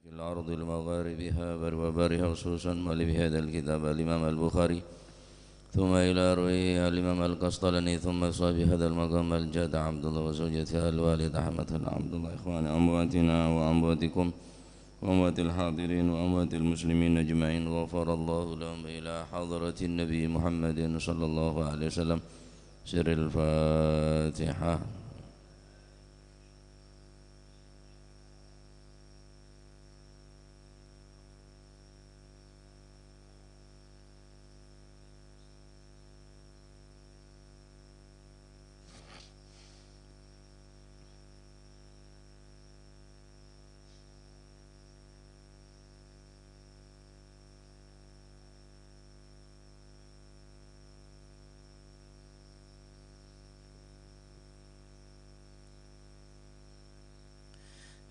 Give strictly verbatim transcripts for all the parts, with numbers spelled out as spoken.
الأرض المغاربها وبرها، خصوصا مؤلف هذا الكتاب الإمام البخاري، ثم إلى رويه الإمام القسطلاني، ثم صاحب هذا المقام الجد عبد الله وزوجته الوالد أحمد عبد الله، إخوان أمواتنا وأمواتكم وأموات الحاضرين وأموات المسلمين أجمعين، غفر الله لهم، إلى حضرة النبي محمد صلى الله عليه وسلم. سر الفاتحة.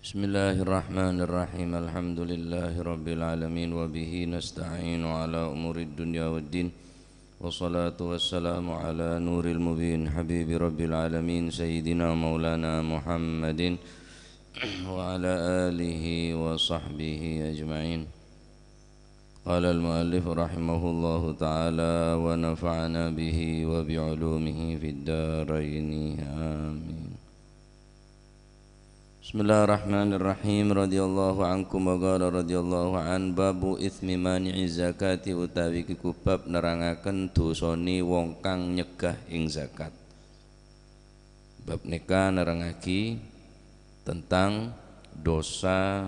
بسم الله الرحمن الرحيم. الحمد لله رب العالمين، وبه نستعين على أمور الدنيا والدين. والصلاة والسلام على نور المبين، حبيب رب العالمين، سيدنا مولانا محمد وعلى آله وصحبه أجمعين. قال المؤلف رحمه الله تعالى ونفعنا به وبعلومه في الدارين. آمين. Bismillahirrahmanirrahim. Radhiyallahu ankum wa qala radhiyallahu an. Babu itsmi mani'i zakati, utawi iku bab nerangaken dosane wong kang nyegah ing zakat. Bab neka nerangagi tentang dosa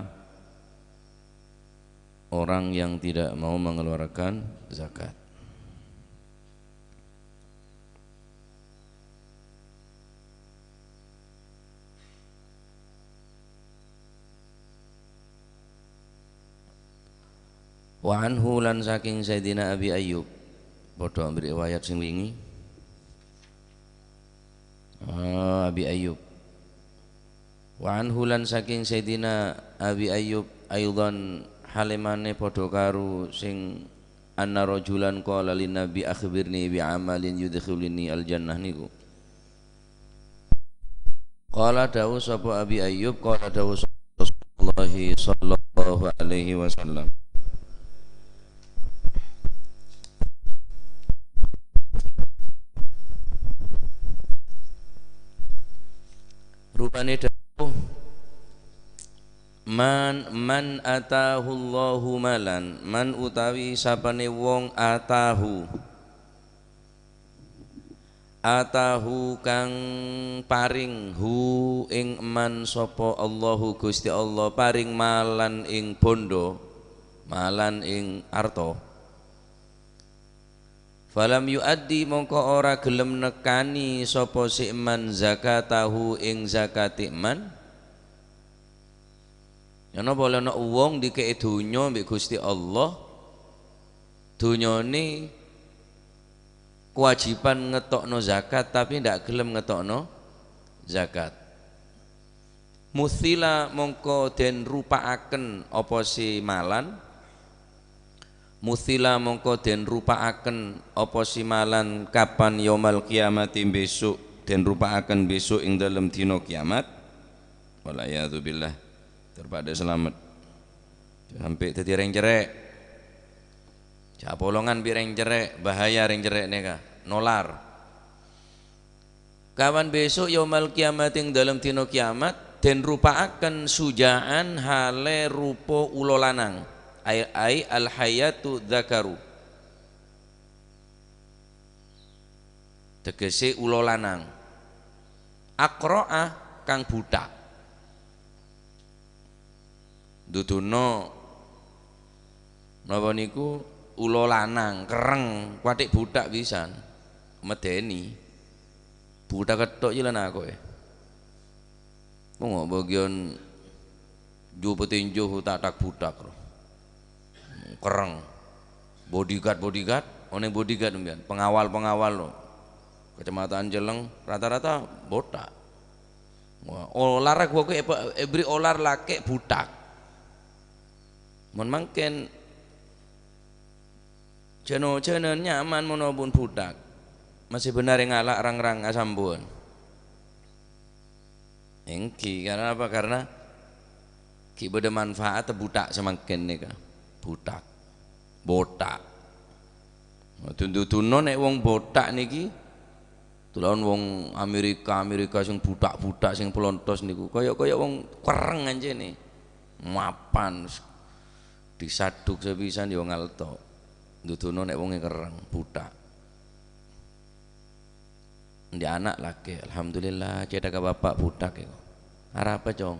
orang yang tidak mau mengeluarkan zakat. Wa anhu, lan saking Sayyidina Abi Ayyub, padha ambek riwayat sing wingi. Ah, Abi Ayyub. Wa anhu, lan saking Sayyidina Abi Ayyub, aidhan, halemane padha karo sing anna rajulan qala lin nabi akhbirni bi amalin yudkhiluni al jannah niku. Qala, dawuh sapa Abi Ayyub, qala, dawuh sapa Rasulullah sallallahu alaihi wasallam. Rupane dawuh, man, man atahu Allahu malan, man utawi sapane wong atahu, atahu kang paring hu ing man sapa Allahu Gusti Allah, paring malan ing bondo, malan ing arta. Falam yuaddi, mongko ora gelem nekani sapa si man zakatahu ing zakate man. Yana polana wong dike'e dunyo mbek Gusti Allah, dunyane kewajiban ngetokno zakat, tapi ndak gelem ngetokno zakat. Muthila, mongko den rupaaken apa si malan. Muthila, mongko den rupaaken apa si malan kapan yaumal qiyamati besok, den rupaaken besok ing dalem dina kiamat. Wal iyadzu billah. Tur padha selamet. Sampai dadi reng cerek. Ja' polongan bi' reng cerek, bahaya reng cerek neka, nolar. Kapan besok yaumal kiamat ing dalem dina kiamat, den rupaaken suja'an hale rupa ulo lanang. Ai, ai al hayatu dzakaru. Tegese ulo lanang. Aqra'a kang buthak. Duduna napa niku ulo lanang, kerreng, kwathik buthak pisan. Medeni. Buthak ketthok jela nako'e. Wong bagian ju petinju tak-tak buthak, lho. Kerreng. Bodyguard, bodyguard, oneng bodyguard sampeyan, pengawal-pengawal, lho. Kecamatan Celleng rata-rata bothak. Wah, olar gua ku epa-, ebri olar lake' buthak. Mon mangken jano-janon nyaman mon pon buthak. Masih benar ngala' rang-rang asambuan. Enggi, karena apa? Karena Ghi' bâdâ manfaatta buthak samangkèn nèka. Buthak. Botak. Nah, dun-, duduna nèk wong botak nèki, dula'on wong Amerika, Amerika sing buthak-buthak, sing pelontos nèku, kaya-kaya wong kerreng anjene. Mapan. Disaduk sapisan ya ngalto. Duduna nèk wong kerreng, buthak. Ndhi ana' lakè', alhamdulillah, cèthagghâ bapa' buthak èko. Arapa, Cong?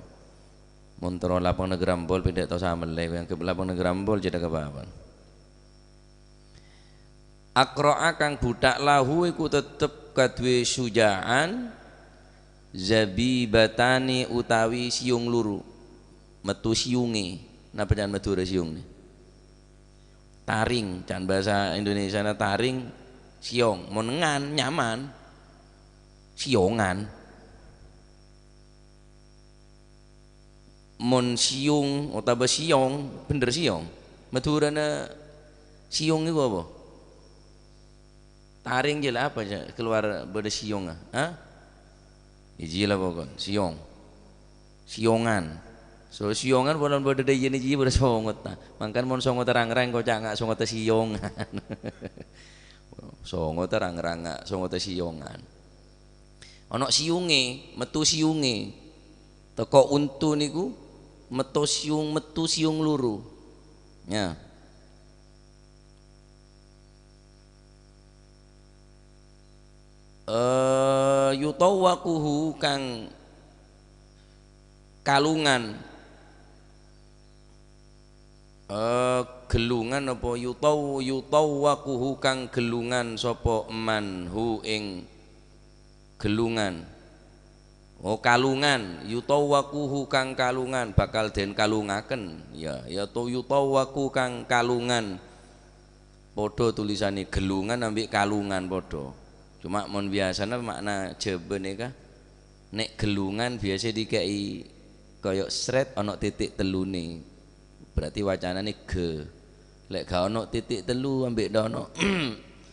Mon terro lapang negara embol, pèndhâ tao samellè, èanggep lapang negara embol cèthagghâ bapa'. Aqra'a kang buthak lahu iku tettep kaduwè Syuja'an, zabibatani utawi siyong loro. Metto siyongè. Napa ca'na Madhurâ siyong nè? Taring, can bahasa Indonesiana taring, siyong. Mon ngan, nyaman, siyongan. Mon siyong otabâ siyong, bhender siyong. Madhurâna siyong niku apa? Taring jâ la apa jâ keluar bâdâ siyongnga? Ha? Iji la pokon, siyong. Siyongan. So, siyongan polana bâdâ dâ' iyâna jiyâ bâdâ songotta. Mangkana mon songotta rang-rang, koca' nga' songotta siyongan. Songotta rang-rang nga' songotta siyongan. Ana siyongè, metto siyongè. Teko onto niku metto siyong, metto siyong loro. Ya. Eh, yutawwaquhu kang kalungan. Eh, gellungan apa yutaw-, yutawwaquhu kang gellungan sapa man hu ing gellungan. Oh, kalungan, yutawwaquhu kang kalungan, bakal den kalungaken. Ya, ya to yutawwaqu kang kalungan. Padha tulisane gellungan ambi' kalungan padha. Cuma mon biasana makna Jhâbâ nèka, nek gellungan biasa dikè'i kaya sret ana titik tellune. Berarti wacanane ge. Lek ga ana titik tellu ambi' dha ana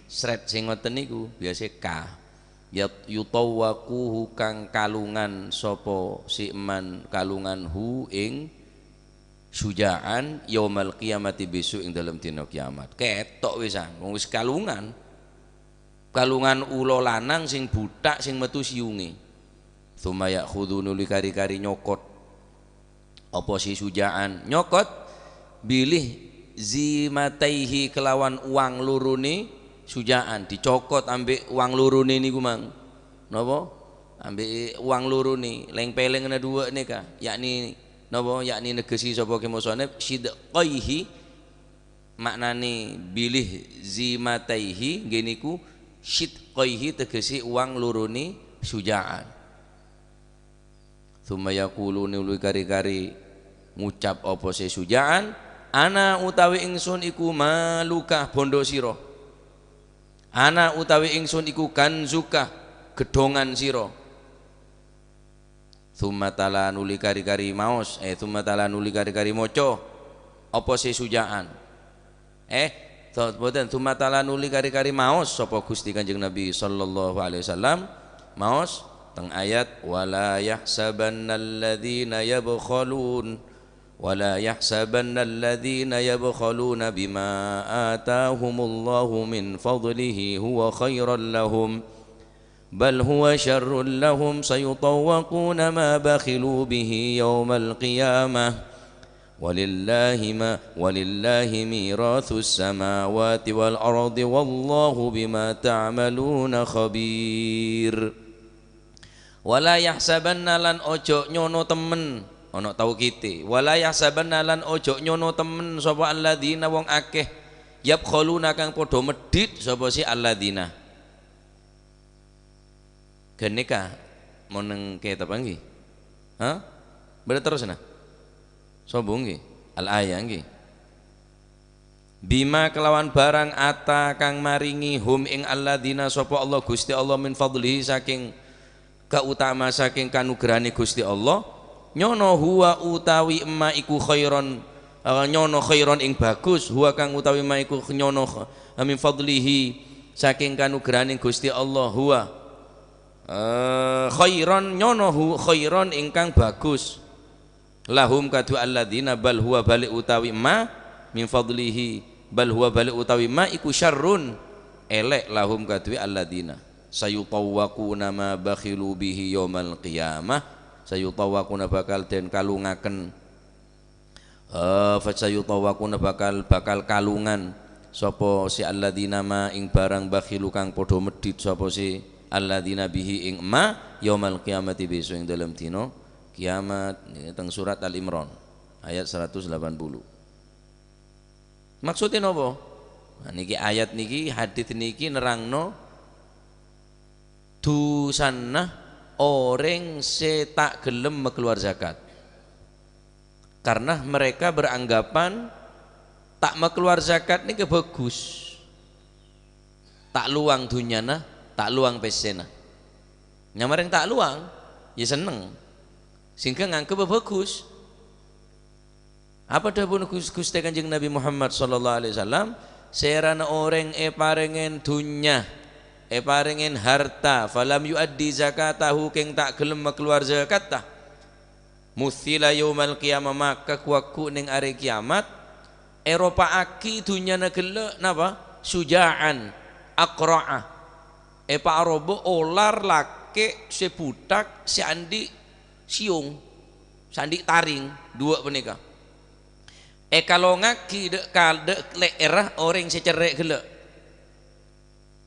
sret sing ngoten niku, biasa ka. Yat-, yutawwaquhu kang kalungan sapa si eman kalungan hu ing Syuja'an yaumal qiyamati besok ing dalem dina kiamat. Ketok wisan, wong wis kalungan. Kalungan ula lanang sing buthak sing metu siyunge. Tsumma ya'khudzu nuli kari-kari nyokot. Apa si Syuja'an? Nyokot bilih zimataihi kelawan uwang lorone Syuja'an. Dicokot ambi' uwang lorone niku mang. Napa? Ambi' uwang lorone, leng-pelengnga dhuwa' neka, yakni napa? Yakni negesi sapa ki musonep, syidqaihi, maknane bilih zimataihi, nggih niku syidqaihi tegese uwang lorone Syuja'an. Tsumma yaqulu nuli kari-kari ngucap apa se Syuja'an, "Ana utawi ingsun iku maluka bondo sira. Ana utawi ingsun iku kanzuka gedhongan sira." Tsumma tala nuli kari-kari maos, eh, tsumma tala nuli kari-kari maca apa se Syuja'an. Eh, to-, mboten, tsumma tala nuli kari-kari maos sapa Gusti Kanjeng Nabi sallallahu alaihi wasallam, maos teng ayat, "Wa la yahsabannalladzina yabkhalun, wa la yahsabannalladzina yabkhaluna bima atahumullahu min fadlihi huwa khairan lahum." Bal huwa syarrul lahum, sayutawwaquna ma bakhilu bihi yaumal qiyamah. Walillahi ma, walillahi mirathus samawati wal ardi, wallahu bima ta'maluna khabir. Wala yahsabanna, lan ojo nyono temmen, ana taukite. Wala yahsabanna, lan ojo nyono temmen sapa alladzina, wong akeh, yabkhaluna, kang padha medhit sapa si alladzina. Ghânèka mon neng kètab, ngghi? Ha? Bâdâ terrosna? Sombong, ngghi? Al-ayah, ngghi? Bima kelawan barang ata kang maringi hum ing alladzina sapa Allah Gusti Allah min fadlihi saking kautama saking kanugrahane Gusti Allah, nyono huwa utawi ma iku khairon, eh, nyono khairon ing bagus, huwa kang utawi ma iku nyono kh-, min fadlihi saking kanugrahane Gusti Allah, huwa, eh, khairon nyono hu-, khairon ingkang bagus. Lahum kaduwâ alladzina bal huwa bâli' utawi ma min fadlihi, bal huwa bâli' utawi ma iku syarrun, èlè', lahum kaduwâ alladzina. Sayutawwaquna ma bakhilu bihi yaumal qiyamah. Sayutawwaquna bakal den kalungaken. Eh, fasayutawwaquna bakal, bakal kalungan sapa sè alladzina ma ing barang bakhilu kang padha meddhit sapa sè alladzina bihi ing ma yaumal qiyamati besok ing dalem dina kiamat. Niki teng surat Al Imran ayat seratus delapan puluh. Maksudnya napa? Nah, niki ayat niki, hadits niki nerangno dusana orèng sè ta' gelem makalowar zakat. Karena mereka beranggapan ta' makalowar zakat nèka bagus. Ta' lowang dhunnyana, ta' lowang pèssèna. Nyamana orèng ta' lowang, ya senneng. Sehingga nganggep bagus. Apa dhâbuna Gus-, Ghustè Kanjeng Nabi Muhammad sallallahu alaihi wasallam? Sèrana orèng èparèngè dhunnya, èparèngè harta, falam yuaddi zakatahu, kèng ta' gelem makalowar zakatta. Mutsila yaumal qiyamah, maka ghu-lagghu neng arè kiyamat, èropa'aghi dhunnyana ghellâ', napa? Syuja'an, aqra'a. Èpaaroba olar lakè' sè buthak, sè andi' siyong, sè andi' taring, duwâ' panèka. Èkalongaghi dâ' kal-, dâ' lè'èrra orèng sè cerrè' ghellâ'.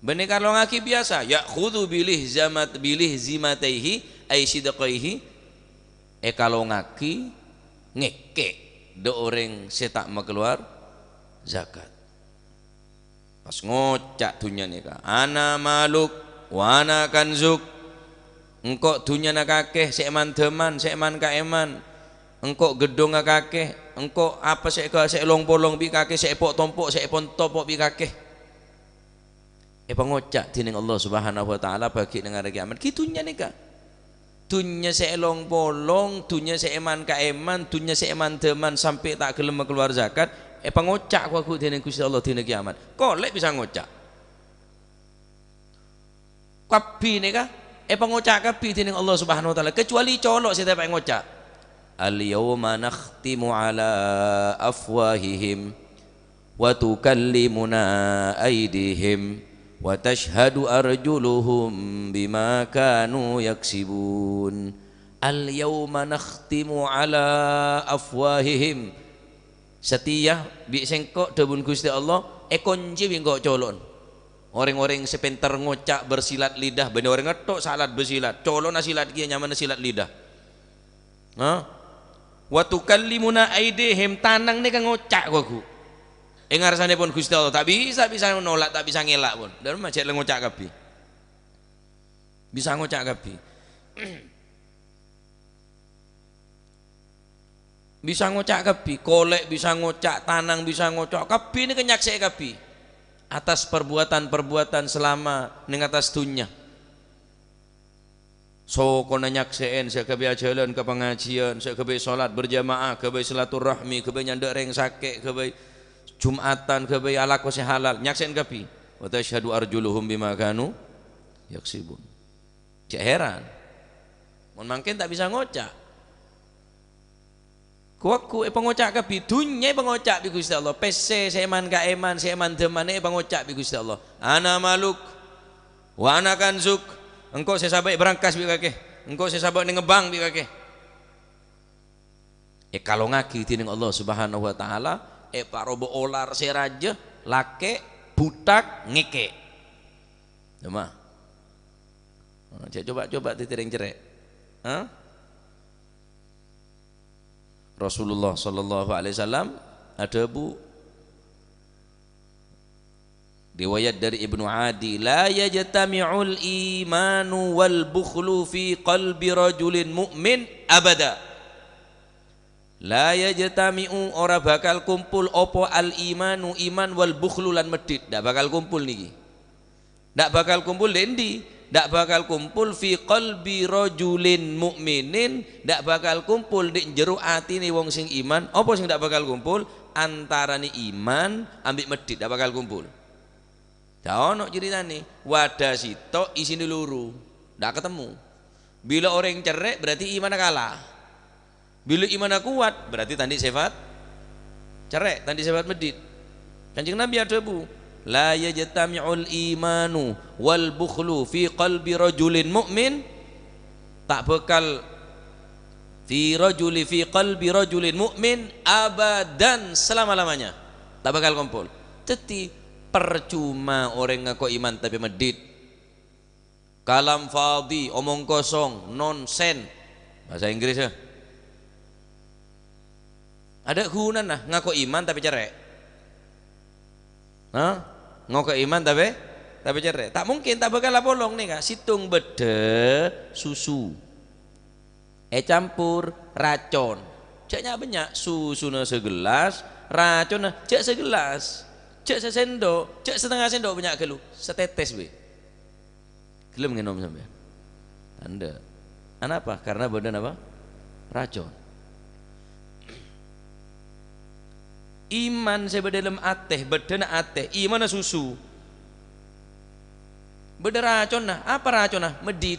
Bânnè kalongaghi biyasa, ya'khudzu bilih zamat-, bilih zimataihi, ai sidqaihi, èkalongaghi ngèkè' dâ' orèng sè ta' makalowar zakat. Pas ngoca' dhunnya nèka, "Ana maluk, wa ana kanzuk." Engko' dhunnyana kakè, sè èman-dhâman, sè èman-kaèman. Engko' geddhongnga kakè, engko' apa sè èka-, sè èlong-polong bi' kakè, sè èpo'-tompo', sè èpon-topo' bi' kakè. Èpangoca' dhinèng Allah Subhanahu wa Ta'ala bâgi' neng arè kiyamat. Ghi' dhunnya nèka. Dhunnya sè èlong-polong, dhunnya sè èman-kaèman, dhunnya sè èman-dhâman sampè' ta' gelem makalowar zakat, èpangoca' ghu-lagghu dhinèng Ghustè Allah dina kiyamat. Kolè' bisa ngoca'. Kabbhi nèka èpangoca' kabbhi dhinèng Allah Subhanahu wa Ta'ala, kecuali colo' sè ta' èpangoca'. "Al-yauma nakhtimu ala afwahihim wa tukallimuna aidihim wa tashhadu arjuluhum bima kanu yaksibun." "Al-yauma nakhtimu ala afwahihim." Satèya bi' sèngko', dhâbuna Ghustè Allah, èkoncè bi' engko' colo'na. Orèng-orèng sè pènter ngoca' bersilat lidah, bânnè orèng ètto' salat bersilat, colo'na silat kèya nyamana silat lidah. Ha? "Wa tukallimuna aidihim," tanang nèka ngoca' ghu-lagghu. È ngarsanèpon Ghustè Allah, ta' bisa, bisa nolak, ta' bisa ngèla' pon. Dâ' remma cè' la ngoca' kabbhi. Bisa ngoca' kabbhi. Bisa ngoca' kabbhi, kolè' bisa ngoca', tanang bisa ngoca', kabbhi nèka nyaksè'è kabbhi atas perbuatan-perbuatan selama neng attas dhunnya. Sokona nyaksè'è sè ghâbây ajhâlân ka pangajiân, sè ghâbây sholat berjamaah, ghâbây silaturahmi, ghâbây nyandhâ' rèng sakè', ghâbây Jumatan, ghâbây alako sè halal, nyaksè'è kabbhi. "Wa tashhadu arjuluhum bima kanu yaksibun." Cè' heran. Mon mangkèn ta' bisa ngoca'. Ghu-lagghu èpangoca' kabbhi, dhunnya èpangoca' bi' Ghustè Allah. Pèssè sè èman kaèman, sè èman-dhâman èpangoca' bi' Ghustè Allah. "Ana maluk, wa ana kanzuk." Engko' sè sabâ' èbrangkas bi' kakè. Engko' sè sabâ' neng bâng bi' kakè. Èkalongaghi dhinèng Allah Subhanahu wa Ta'ala, èparoba olar sè rajâ, lakè', buthak, ngèkè'. Coma. Nah, jhâ' coba-coba dhâddhi rèng cerrè'. Hah? Rasulullah sallallahu alaihi wasallam adhâbu, riwayat dari Ibnu Adi, "La yajtami'ul imanu wal bukhlu fi qalbi rajulin mu'min abada." "La yajtami'u," ora bakal kumpul apa, "al imanu," iman, "wal bukhlu," lan meddhit. Ndak bakal kumpul niki. Ndak bakal kumpul dâ' endi? Ndak bakal kumpul fi qalbi rajulin mu'minin, ndak bakal kumpul dâ' jero atèna wong sing iman. Apa sing ndak bakal kumpul? Antarane iman ambi' meddhit, ndak bakal kumpul. Ta' ono ceritane, wadah sètto' isine loro, ndak ketemu. Bila oreng cerrè', berarti imanna kala. Bilâ imanna kowat, berarti ta' andi' sèfat cerrè', ta' andi' sèfat meddhit. Kanjeng Nabi adhâbu, "La yajtami'ul imanu wal bukhlu fi qalbi rajulin mu'min." Ta' bhâkal fi rajuli, fi qalbi rajulin mu'min abadan, selama-lamanya. Ta' bhâkal kompol. Dhâddhi, parcoma orèng ngako iman tapè meddhit. Kalam fadhi, omong kosong, nonsen. Bahasa Inggris, ya. Adâ' ghunana ngako iman tapè cerrè'. Hah? Ngako iman tapè, tapè cerrè'. Ta' mungkin, ta' bhâkal apolong nèka. Sèttong bâddhâ susu. Ècampor racon. Jhâ' nya'-bânnya', susuna sagellas, raconna jhâ' sagellas. Jhâ' sasèndok, jhâ' satengnga sèndok bânnya' ghâllu. Satètès bhâi. Ghellem ngènom sampèyan? Tandhâ. Anapa? Karena bâdâ napa? Racon. Iman sè bâdâ è dâlem atè, bâddhâna atè, imanna susu. Bâdâ raconna. Apa raconna? Meddhit.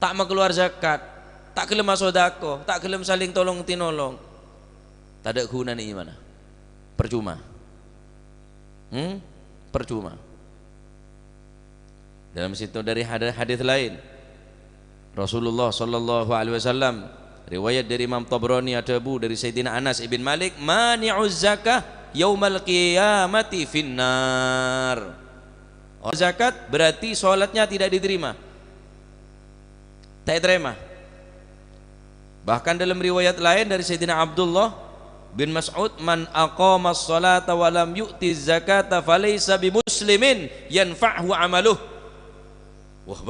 Ta' makalowar zakat, ta' ghellem asodako, ta' ghellem saling tolong-tinolong. Tadâ' ghunana imanna. Parcoma. Hmm? Parcoma. Dalam situ dari had-, hadis lain, Rasulullah sallallahu alaihi wasallam, riwayat dari Imam Tabrani adhâbu dari Sayyidina Anas ibn Malik, "Mani'uz zakah yaumal qiyamati finnar." Orang zakat berarti sholatnya tidak diterima. Ta' ètarèma. Bahkan dalam riwayat lain dari Sayyidina Abdullah bin Mas'ud, "Man aqama sholata wa lam yu'ti zakata falaysa bimuslimin yanfa'hu amaluh."